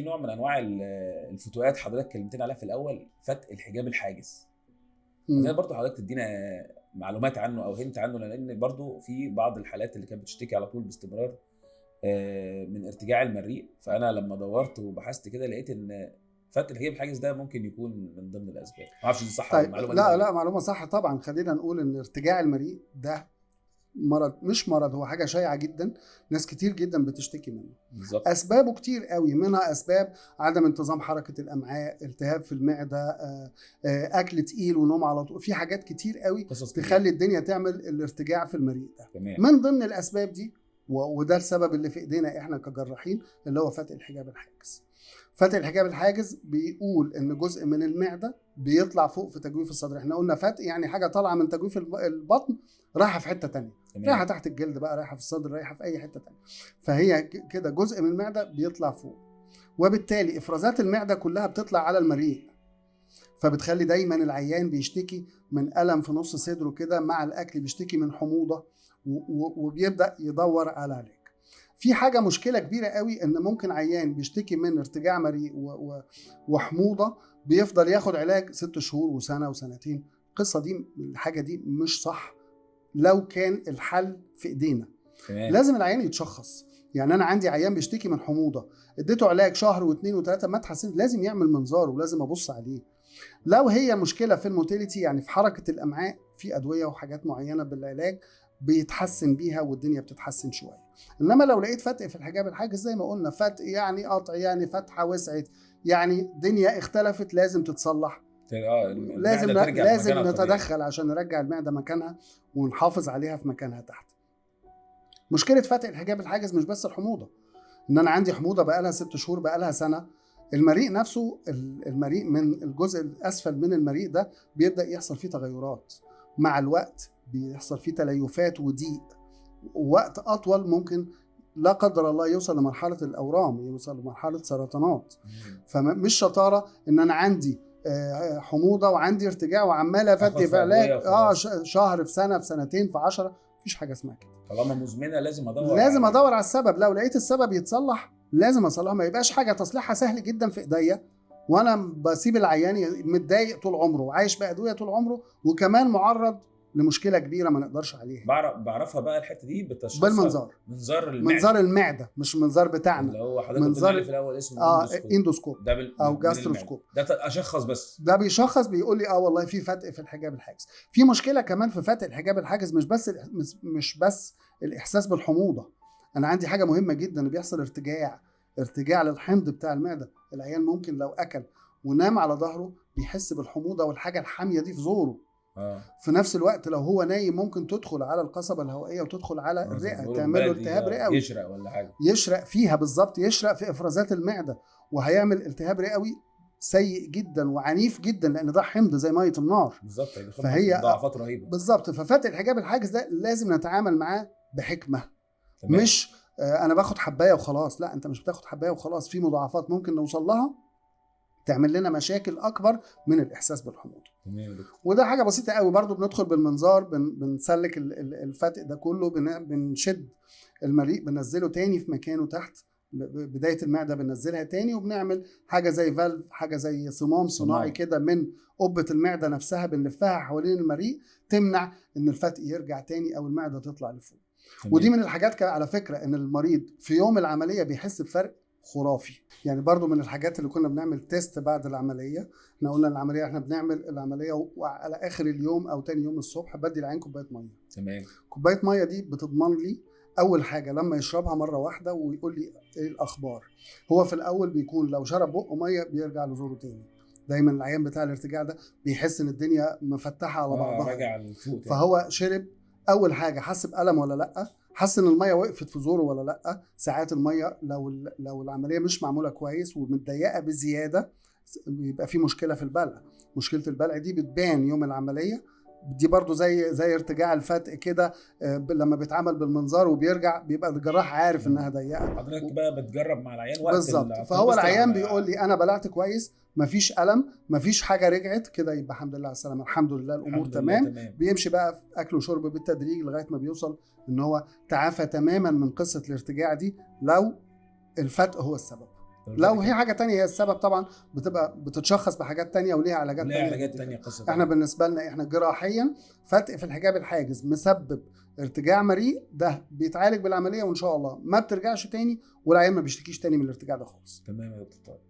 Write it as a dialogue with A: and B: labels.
A: في نوع من انواع الفتوات حضرتك كلمتنا عليها في الاول، فتق الحجاب الحاجز. عايزين برضو حضرتك تدينا معلومات عنه او hint عنه، لان برضو في بعض الحالات اللي كانت بتشتكي على طول باستمرار من ارتجاع المريء، فانا لما دورت وبحثت كده لقيت ان فتق الحجاب الحاجز ده ممكن يكون من ضمن الاسباب. ما اعرفش دي صح ولا
B: طيب
A: المعلومة
B: لا
A: دي.
B: لا، معلومة صح طبعا. خلينا نقول ان ارتجاع المريء ده مرض، مش مرض، هو حاجة شائعة جدا، ناس كتير جدا بتشتكي منه.
A: بالظبط.
B: اسبابه كتير قوي، منها اسباب عدم انتظام حركة الامعاء، التهاب في المعدة، اكل تقيل ونوم على طول، في حاجات كتير قوي
A: قصص كتير.
B: تخلي الدنيا تعمل الارتجاع في المريء ده.
A: تمام.
B: من ضمن الاسباب دي وده السبب اللي في ايدينا احنا كجراحين، اللي هو فتق الحجاب الحاجز. فتق الحجاب الحاجز بيقول ان جزء من المعدة بيطلع فوق في تجويف الصدر. احنا قلنا فتق يعني حاجة طالعه من تجويف البطن رايحة في حتة تانية، رايحة تحت الجلد بقى، رايحة في الصدر، رايحة في اي حتة تانية. فهي كده جزء من المعدة بيطلع فوق، وبالتالي افرازات المعدة كلها بتطلع على المريء، فبتخلي دايما العيان بيشتكي من الم في نص صدره كده مع الاكل، بيشتكي من حموضه وبيبدا يدور على علاج. في حاجة مشكلة كبيرة قوي، ان ممكن عيان بيشتكي من ارتجاع مريء وحموضه بيفضل ياخد علاج 6 شهور وسنة وسنتين. القصة دي، الحاجة دي مش صح لو كان الحل في ايدينا.
A: تمام.
B: لازم العيان يتشخص. يعني انا عندي عيان بيشتكي من حموضه، اديته علاج شهر واثنين وثلاثة ما اتحسنش، لازم يعمل منظار ولازم ابص عليه. لو هي مشكلة في ال motility، يعني في حركة الامعاء، في ادوية وحاجات معينة بالعلاج بيتحسن بيها والدنيا بتتحسن شوية. انما لو لقيت فتق في الحجاب الحاجز زي ما قلنا، فتق يعني قطع، يعني فتحه وسعت، يعني دنيا اختلفت، لازم تتصلح. لازم لازم نتدخل عشان نرجع المعدة مكانها ونحافظ عليها في مكانها تحت. مشكلة فتق الحجاب الحاجز مش بس الحموضة، ان انا عندي حموضه بقالها 6 شهور، بقالها سنة، المريء نفسه، المريء من الجزء الاسفل من المريء ده بيبدا يحصل فيه تغيرات مع الوقت، بيحصل فيه تليفات وضيق، ووقت اطول ممكن لا قدر الله يوصل لمرحلة الاورام، يوصل لمرحلة سرطانات. فمش شطارة ان انا عندي حموضه وعندي ارتجاع وعمال افتي في علاج شهر في سنة في سنتين في 10، مفيش حاجة اسمها كده.
A: طالما مزمنة لازم ادور،
B: لازم ادور على السبب. لو لقيت السبب يتصلح لازم اصلحه، ما يبقاش حاجة تصليحها سهل جدا في ايديا وانا بسيب العيان متضايق طول عمره وعايش بادويه طول عمره، وكمان معرض لمشكلة كبيرة ما نقدرش عليها.
A: بعرفها بقى الحتة دي بالتشخيص،
B: بالمنظار،
A: منظار المعدة،
B: منظار المعدة، مش منظار بتاعنا
A: اللي هو حضرتك منظار في الاول اسمه
B: endoscope ده او gastroscope.
A: ده اشخص بس،
B: ده بيشخص، بيقول لي والله في فتق في الحجاب الحاجز. في مشكلة كمان في فتق الحجاب الحاجز، مش بس الاحساس بالحموضه. انا عندي حاجة مهمة جدا، بيحصل ارتجاع للحمض بتاع المعدة. العيان ممكن لو اكل ونام على ظهره بيحس بالحموضه والحاجة الحامية دي في زوره. في نفس الوقت لو هو نايم ممكن تدخل على القصبة الهوائية وتدخل على الرئة، تعمل له التهاب رئوي،
A: يشرق ولا حاجة،
B: يشرق فيها بالظبط، يشرق في إفرازات المعدة، وهيعمل التهاب رئوي سيء جدا وعنيف جدا، لأن ده حمض زي مية النار
A: بالظبط،
B: فهي
A: ضعفات رهيبة
B: بالظبط. ففتق الحجاب الحاجز ده لازم نتعامل معاه بحكمة.
A: تمام.
B: مش أنا باخد حباية وخلاص، لا، أنت مش بتاخد حباية وخلاص، في مضاعفات ممكن نوصل لها تعمل لنا مشاكل أكبر من الإحساس بالحموضة. وده حاجة بسيطة قوي برضو، بندخل بالمنظار، بنسلك الفتق ده كله، بنشد المريء، بننزله تاني في مكانه تحت بداية المعدة، بننزلها تاني، وبنعمل حاجة زي فالف، حاجة زي صمام صناعي كده من قبة المعدة نفسها، بنلفها حوالين المريء تمنع ان الفتق يرجع تاني او المعدة تطلع لفوق. ودي من الحاجات على فكرة ان المريض في يوم العملية بيحس بفرق خرافي. يعني برضو من الحاجات اللي كنا بنعمل test بعد العملية، احنا قلنا العملية، احنا بنعمل العملية وعلى آخر اليوم أو تاني يوم الصبح بدي العين كوباية مية.
A: تمام.
B: كوباية مية دي بتضمن لي أول حاجة لما يشربها مرة واحدة ويقول لي إيه الأخبار. هو في الأول بيكون لو شرب بقه مية بيرجع لزوره تاني. دايما العيان بتاع الارتجاع ده بيحس إن الدنيا مفتحة على بعضها،
A: رجع.
B: فهو شرب أول حاجة حس بألم ولا لأ، حس ان المية وقفت في زوره ولا لا. ساعات المية لو العملية مش معمولة كويس ومتضيقه بزيادة بيبقى في مشكلة في البلع. مشكلة البلع دي بتبان يوم العملية دي برضو، زي ارتجاع الفتق كده، لما بيتعمل بالمنظار وبيرجع بيبقى الجراح عارف انها ضيقه.
A: حضرتك بقى بتجرب مع العيان وقت
B: بالظبط. فهو العيان بيقول لي انا بلعت كويس، مفيش الم، مفيش حاجة رجعت كده، يبقى الحمد لله على السلامة، الحمد لله الامور تمام. بيمشي بقى في اكل وشرب بالتدريج لغاية ما بيوصل ان هو تعافى تماما من قصة الارتجاع دي لو الفتق هو السبب. لو هي حاجة تانية هي السبب طبعا بتبقى بتتشخص بحاجات تانية وليها علاجات
A: ليها
B: تانية.
A: علاجات تانية، قصة
B: احنا
A: تانية.
B: بالنسبة لنا احنا جراحيا فتق في الحجاب الحاجز مسبب ارتجاع مريء، ده بيتعالج بالعملية وان شاء الله ما بترجعش تاني، والعيان ما بيشتكيش تاني من الارتجاع ده خالص.
A: تمام يا دكتور طارق.